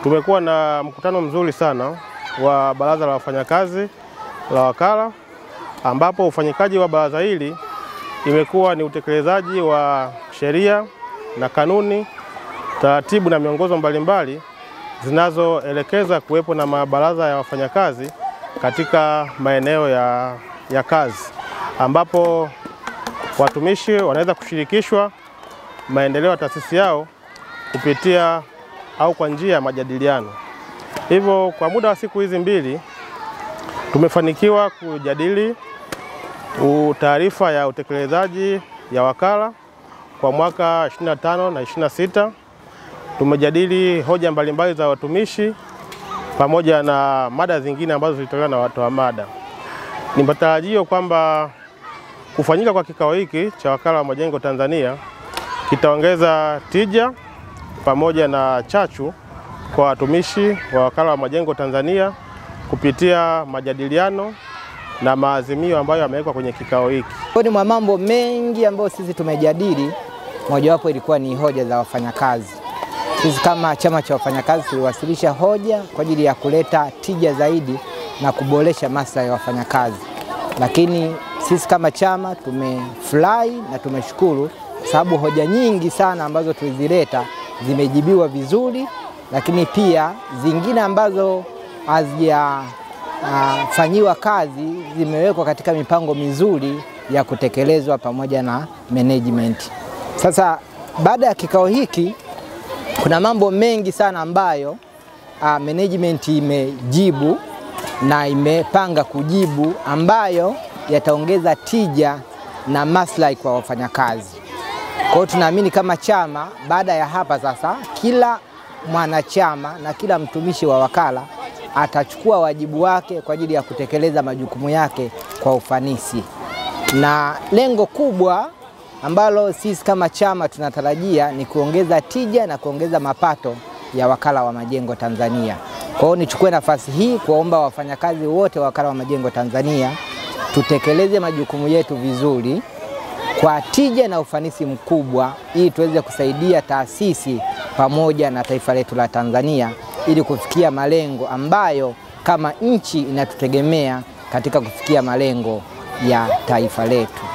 Tumekuwa na mkutano mzuri sana wa baraza la wafanyakazi la wakala, ambapo ufanyikaji wa baraza hili imekuwa ni utekelezaji wa sheria na kanuni, taratibu na miongozo mbalimbali zinazoelekeza kuwepo na mabaraza ya wafanyakazi katika maeneo ya kazi, ambapo watumishi wanaweza kushirikishwa maendeleo ya taasisi yao kupitia au kwa njia ya majadiliano. Hivyo kwa muda wa siku hizi mbili tumefanikiwa kujadili taarifa ya utekelezaji ya wakala kwa mwaka 25 na 26. Tumejadili hoja mbalimbali za watumishi pamoja na mada zingine ambazo zilitolewa na watu wa mada. Ni matarajio kwamba kufanyika kwa kikao hiki cha wakala wa majengo Tanzania kitaongeza tija pamoja na chachu kwa watumishi wa wakala wa majengo Tanzania kupitia majadiliano na maazimio ambayo yamewekwa kwenye kikao hiki. Ni mwa mambo mengi ambayo sisi tumejadili, mojawapo ilikuwa ni hoja za wafanyakazi. Sisi kama chama cha wafanyakazi tuliwasilisha hoja kwa ajili ya kuleta tija zaidi na kuboresha maslahi ya wafanyakazi. Lakini sisi kama chama tumefurahi na tumeshukuru kwa sababu hoja nyingi sana ambazo tulizileta zimejibiwa vizuri, lakini pia zingine ambazo hazijafanyiwa kazi zimewekwa katika mipango mizuri ya kutekelezwa pamoja na management. Sasa baada ya kikao hiki kuna mambo mengi sana ambayo management imejibu na imepanga kujibu ambayo yataongeza tija na maslahi kwa wafanyakazi. Kwa hiyo tunaamini kama chama baada ya hapa sasa kila mwanachama na kila mtumishi wa wakala atachukua wajibu wake kwa ajili ya kutekeleza majukumu yake kwa ufanisi. Na lengo kubwa ambalo sisi kama chama tunatarajia ni kuongeza tija na kuongeza mapato ya wakala wa majengo Tanzania. Kwa hiyo nichukue nafasi hii kuomba wafanyakazi wote wa wakala wa majengo Tanzania tutekeleze majukumu yetu vizuri kwa tija na ufanisi mkubwa ili tuweze kusaidia taasisi pamoja na taifa letu la Tanzania ili kufikia malengo ambayo kama nchi inatutegemea katika kufikia malengo ya taifa letu.